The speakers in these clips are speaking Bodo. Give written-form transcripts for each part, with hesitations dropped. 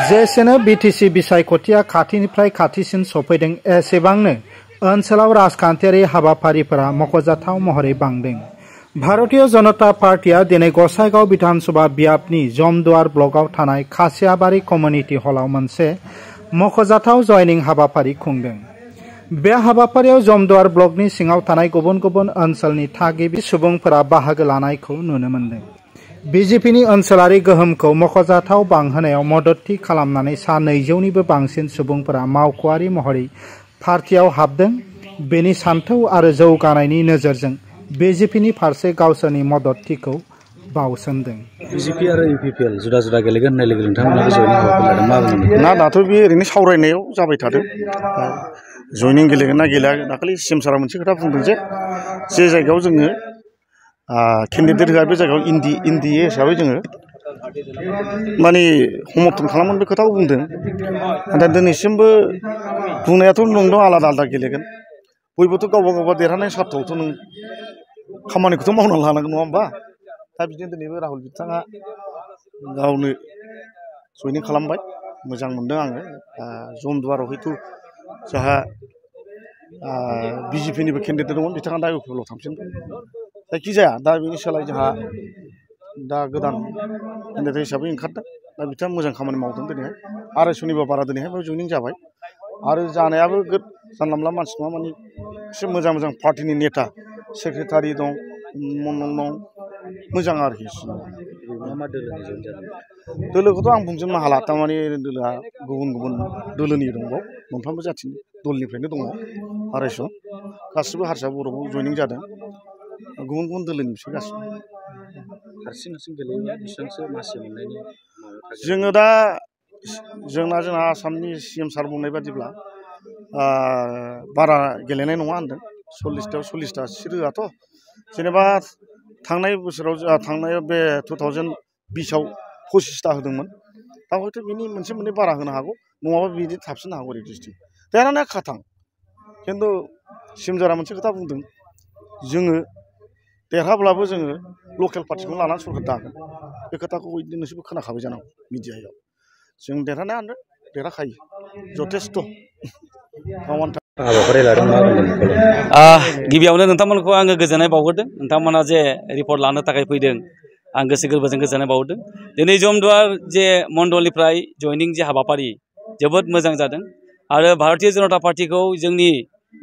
जेसेनो बीटीसी बिसायख'थिया खाथिनिफ्राय खाथिसिन सफैदों एसेबांनो ओनसोलाव राजखान्थियारि हाबाफारिफोरा मख'जाथाव महरै बांदों। भारतीय जनता पार्टीआ दिनै गसाइगाव विधानसभा बियाबनि जमदुवार ब्लकआव थानाय खासियाबारि कमिउनिटि हलाव मोनसे मख'जाथाव जयनिं हाबाफारि खुंदों। बे हाबाफारियाव जमदुवार ब्लकनि सिङाव थानाय गुबुन गुबुन ओनसोलनि थागिबि सुबुंफोरा बाहागो लानायखौ नुनो मोन्दों। बीजेपीनि ओनसोलारि गोहोमखौ मख'जाथाव बांहोनायाव मददथि खालामनानै सा 200निबो बांसिन सुबुंफोरा मावख'आरि महरै पार्टीयाव हाबदों। बेनि सान्थौ आरो जौगानायनि नोजोरजों बीजेपीनि फारसे गावसोरनि मददथिखौ बावसोमदों। बीजेपी आरो यूपीपीएल जुदा जुदा गेलेगोन होननाय लोगो नोंथांमोनाबो जयनिं हाबाफारि लादों, मा बुंनो? ना दाथ' बे ओरैनो सावरायनायाव जाबाय थादों। जयनिं गेलेगोन ना गेलेया दाखालि सीएम सारा मोनसे खोथा बुंदों जे जायगायाव जोङो केन्डिडेट होआ बे जायगायाव इन्डिए हिसाबै जोङो माने समर्थन खालामगोन बे खोथाखौ बुंदों। नाथाय दिनैसिमबो बुंनायाथ' नोंदों आलादा आलादा गेलेगोन। बयबोथ' गावबा देरहानाय सार्थआवथ' नों खामानिखौथ' मावना लानांगोन नङा होमबा? दा बिदिनो दिनैबो राहुल बिथाङा गावनो जयनिं खालामबाय, मोजां मोनदों आङो। जमदुवाराव हयथ' जोंहा बीजेपीनिबो केन्डिडेट दंमोन, बिथाङा दा यूपीपीएलआव थांफिनबाय। जायखिजाया दा बेनि सोलाय जोंहा दा गोदान केन्डिडेट हिसाबै ओंखारदों। दा बिथाङा मोजां खामानि मावदों दिनैहाय। 250निबो बारा दिनैहाय बेयाव जयनिं जाबाय। आरो जानायाबो जानला मोनला मानसि नङा, माने एसे मोजां मोजां पार्टीनि नेता सेक्रेटारि दं, मन्डल दं, मोजां आरोखि। मा दोलोनि जयेन जादों? दोलोखौथ' आं बुंजोबनो हाला, थारमाने दोलोआ गुबुन गुबुन दोलोनि दंबाव, मोनफ्रोमबो जाथिनि दलनिफ्रायनो दङ 250। गासिबो हारसा बर'बो जयनिं जादों, गुबुन गुबुन दोलोनि बिसोर गासिबो। हारसिं गेलेयोबा बेसेबांसो मासि मोननायनि? जोङो दा जोंना आसामनि सीएम सार बुंनाय बादिब्ला बारा गेलेनाय नङा होनदों। 40थायाव 40टा सिट होआथ'। जेनेबा थांनाय बोसोराव थांनाय बे 2020आव 25टा होदोंमोन। दा हयथ' बिनि मोनसे मोननै बारा होनो हागौ, नङाबा बिदि थाबसिननो हागौ आरो डिस्ट्रिक्ट। देरहानाया खाथां, खिन्थु सीएम सारा मोनसे खोथा बुंदों, जोङो देरहाब्लाबो जोङो लकेल पार्टिखौनो लानानै सरकार दागोन। बे खोथाखौ नोंसोरबो खोनाखाबाय जानांगौ मिडियायाव। जों देरहानाया देरहाखायो जथेस्थ'। हाबाफारि लादों, मा बुंदों? गिबियावनो नोंथांमोनखौ आङो गोजोननाय बावहरदों। नोंथांमोना जे रिपर्ट लानो थाखाय फैदों, आं गोसो गोरबोजों गोजोननाय बावहरदों। दिनै जमदुवार जे मण्डलनिफ्राय जयनिं जे हाबाफारि जोबोद मोजां जादों। आरो भारतीय जनता पार्टीखौ जोंनि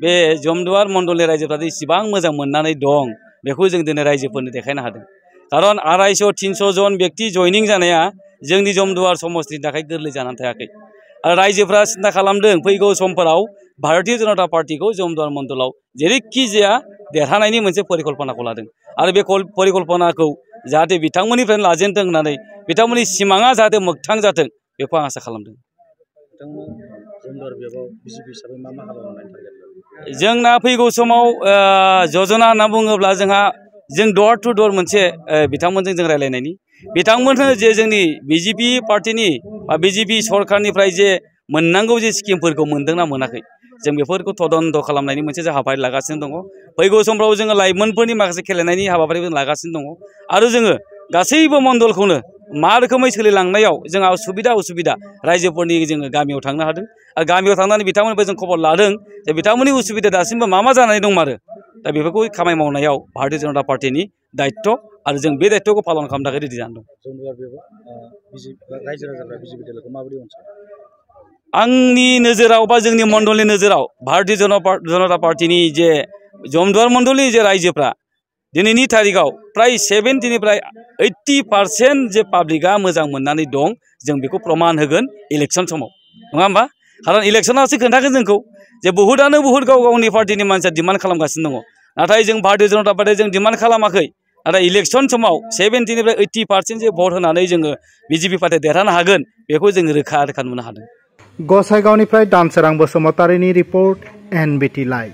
बे जमदुवार मण्डलनि रायजोफ्रा इसिबां मोजां मोननानै दं, बेखौ जों दिनै रायजोफोरनो देखायनो हादों। खारन 250-300 जन व्यक्ति जयनिं जानाया जोंनि जमदुवार समस्तिनि थाखाय गोरलै जानानै थायाखै। आरो रायजोफ्रा सिन्था खालामदों फैगौ समफोराव भारतीय जनता पार्टीखौ जमदुवार मण्डलाव जेरैखि जाया देरहानायनि मोनसे परिकल्पनाखौ लादों। आरो बे परिकल्पनाखौ जाहाथे बिथांमोननिफ्रायनो लाजेनदों होननानै बिथांमोननि सिमाङा जाहाथे मोगथां जाथों, बेखौ आं आसा खालामदों। जोंना फैगौ समाव जजना होनना बुङोब्ला जों डर टु डर मोनसे बिथांमोनजों जों रायलायनायनि, बिथांमोननो जे जोंनि बीजेपी पार्टीनि बा बीजेपी सरकारनिफ्राय जे मोननांगौ जे स्किमफोरखौ मोनदोंना मोनाखै, जों बेफोरखौ तदन्त खालामनायनि मोनसे हाबाफारि लागासिनो दङ। फैगौ समफ्राव जोङो लाइमोनफोरनि माखासे गेलेनायनि हाबाफारिबो लागासिनो दङ। आरो जोङो गासैबो मण्डलखौनो मा रोखोमै सोलिलांनायाव जोंहा सुबिदा उसुबिदा रायजोफोरनि जोङो गामियाव थांनो हादों। आरो गामियाव थांनानै बिथांमोननिफ्राय जों खबर लादों जे बिथांमोननि उसुबिदा दासिमबो मा जानानै दंमारो। दा बेफोरखौ खामानि मावनायाव भारतीय जनता पार्टीनि दायित्व, आरो जों बे दायित्वखौ पालन खालामनो थाखाय रेडि जानानै दं। आंनि नोजोराव बा जोंनि मण्डलनि नोजोराव भारतीय जनता पार्टीनि जे जमदुवार मण्डलनि जे रायजोफ्रा दिनैनि थारिखआव फ्राय 70निफ्राय 80% जे पाब्लिकआ मोजां मोननानै दं। जों बेखौ प्रमान होगोन इलेक्सन समाव, नङा होमबा? खारन इलेक्सनासो खोन्थागोन जोंखौ जे बहुतआनो गाव गावनि पार्टीनि मानसिया डिमान्ड खालामगासिनो दङ। नाथाय जों भारतीय जनता पार्टीया जों डिमान्ड खालामाखै। नाथाय इलेक्सन समाव 70निफ्राय 80% जे भट होनानै जोङो बीजेपी पार्टीया देरहानो हागोन, बेखौ जोङो रोखा नुनो हादों। गसाइगावनिफ्राय दानसोरां बसुमतारिनि रिपर्ट, NBT लाइभ।